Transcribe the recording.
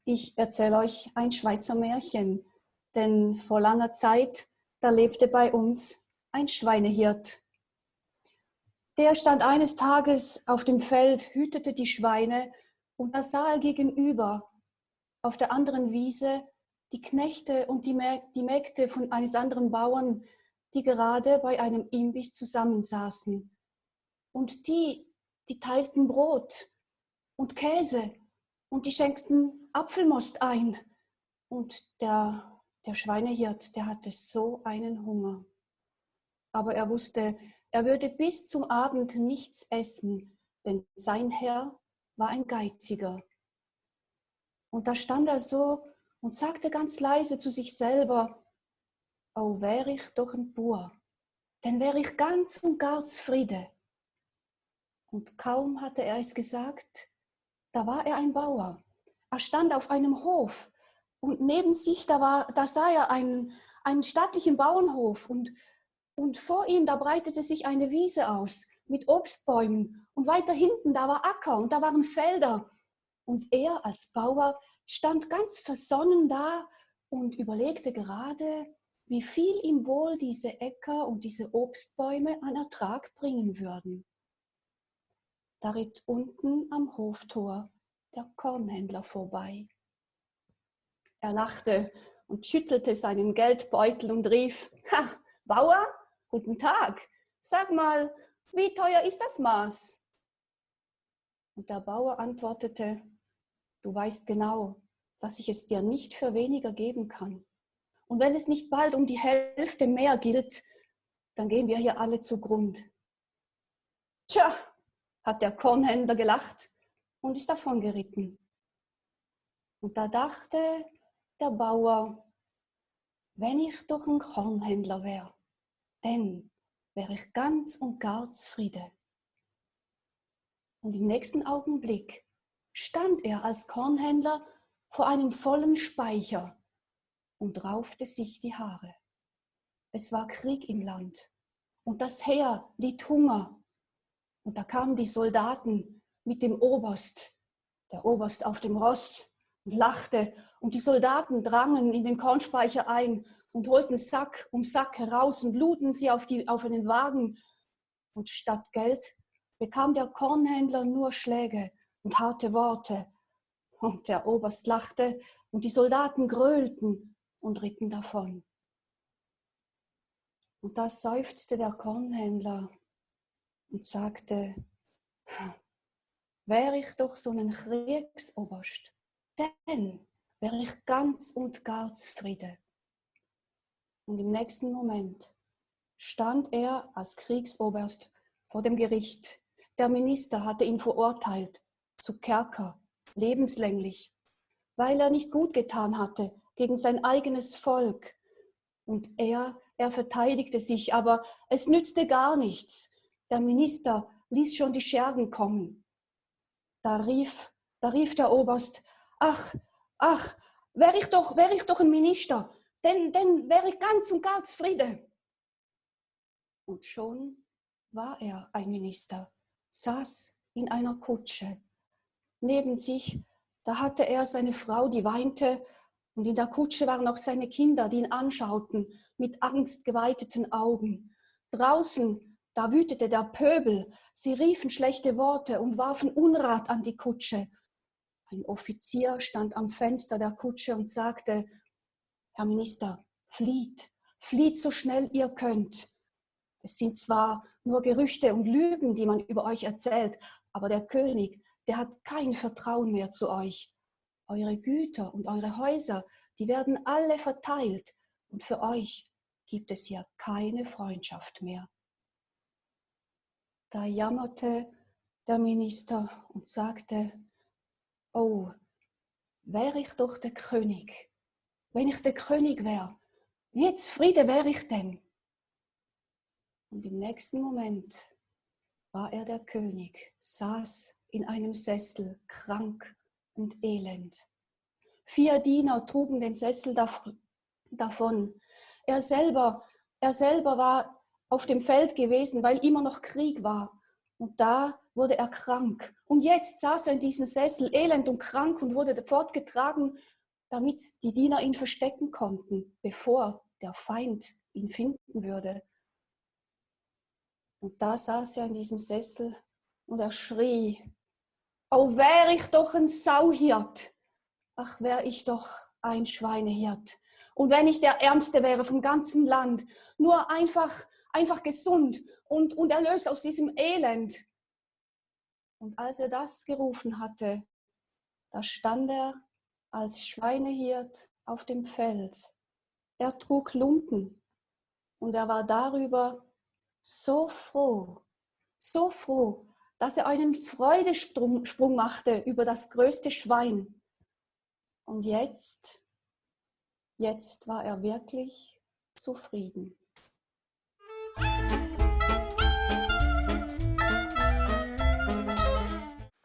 Ich erzähle euch ein Schweizer Märchen, denn vor langer Zeit, da lebte bei uns ein Schweinehirt. Der stand eines Tages auf dem Feld, hütete die Schweine und da sah er gegenüber auf der anderen Wiese die Knechte und die Mägde von eines anderen Bauern, die gerade bei einem Imbiss zusammensaßen. Und die teilten Brot und Käse und die schenkten Apfelmost ein. Und der Schweinehirt, der hatte so einen Hunger. Aber er wusste, er würde bis zum Abend nichts essen, denn sein Herr war ein Geiziger. Und da stand er so und sagte ganz leise zu sich selber: Oh, wär ich doch ein Bauer, denn wär ich ganz und gar zufrieden. Und kaum hatte er es gesagt, da war er ein Bauer. Er stand auf einem Hof und neben sich, da sah er einen stattlichen Bauernhof und vor ihm, da breitete sich eine Wiese aus mit Obstbäumen und weiter hinten, da war Acker und da waren Felder. Und er als Bauer stand ganz versonnen da und überlegte gerade, wie viel ihm wohl diese Äcker und diese Obstbäume an Ertrag bringen würden. Da ritt unten am Hoftor der Kornhändler vorbei. Er lachte und schüttelte seinen Geldbeutel und rief: Ha, Bauer, guten Tag. Sag mal, wie teuer ist das Maß? Und der Bauer antwortete: Du weißt genau, dass ich es dir nicht für weniger geben kann. Und wenn es nicht bald um die Hälfte mehr gilt, dann gehen wir hier alle zugrund. Tja, hat der Kornhändler gelacht und ist davon geritten. Und da dachte der Bauer: Wenn ich doch ein Kornhändler wäre, dann wäre ich ganz und gar zufrieden. Und im nächsten Augenblick stand er als Kornhändler vor einem vollen Speicher und raufte sich die Haare. Es war Krieg im Land und das Heer litt Hunger. Und da kamen die Soldaten mit dem Oberst, der Oberst auf dem Ross, und lachte. Und die Soldaten drangen in den Kornspeicher ein und holten Sack um Sack heraus und luden sie auf einen Wagen. Und statt Geld bekam der Kornhändler nur Schläge und harte Worte. Und der Oberst lachte und die Soldaten gröhlten und ritten davon. Und da seufzte der Kornhändler und sagte: Wäre ich doch so ein Kriegsoberst, dann wäre ich ganz und gar zufrieden. Und im nächsten Moment stand er als Kriegsoberst vor dem Gericht. Der Minister hatte ihn verurteilt zu Kerker, lebenslänglich, weil er nicht gut getan hatte gegen sein eigenes Volk. Und er verteidigte sich, aber es nützte gar nichts. Der Minister ließ schon die Schergen kommen. Da rief der Oberst: Ach, wäre ich doch ein Minister, denn wäre ich ganz und gar zufrieden. Und schon war er ein Minister, saß in einer Kutsche. Neben sich, da hatte er seine Frau, die weinte, und in der Kutsche waren auch seine Kinder, die ihn anschauten mit angstgeweiteten Augen. Draußen, da wütete der Pöbel, sie riefen schlechte Worte und warfen Unrat an die Kutsche. Ein Offizier stand am Fenster der Kutsche und sagte: Herr Minister, flieht so schnell ihr könnt. Es sind zwar nur Gerüchte und Lügen, die man über euch erzählt, aber der König, der hat kein Vertrauen mehr zu euch. Eure Güter und eure Häuser, die werden alle verteilt und für euch gibt es hier keine Freundschaft mehr. Da jammerte der Minister und sagte: Oh, wäre ich doch der König. Wenn ich der König wäre, wie zufrieden wäre ich denn? Und im nächsten Moment war er der König, saß in einem Sessel, krank und elend. 4 Diener trugen den Sessel davon. Er selber war auf dem Feld gewesen, weil immer noch Krieg war. Und da wurde er krank Und jetzt saß er in diesem Sessel, elend und krank, und wurde fortgetragen, damit die Diener ihn verstecken konnten, bevor der Feind ihn finden würde. Und da saß er in diesem Sessel und er schrie: Oh, wär ich doch ein Sauhirt! Ach, wär ich doch ein Schweinehirt! Und wenn ich der Ärmste wäre vom ganzen Land, nur einfach gesund und erlöst aus diesem Elend. Und als er das gerufen hatte, da stand er als Schweinehirt auf dem Feld. Er trug Lumpen und er war darüber so froh, dass er einen Freudesprung machte über das größte Schwein. Und jetzt war er wirklich zufrieden.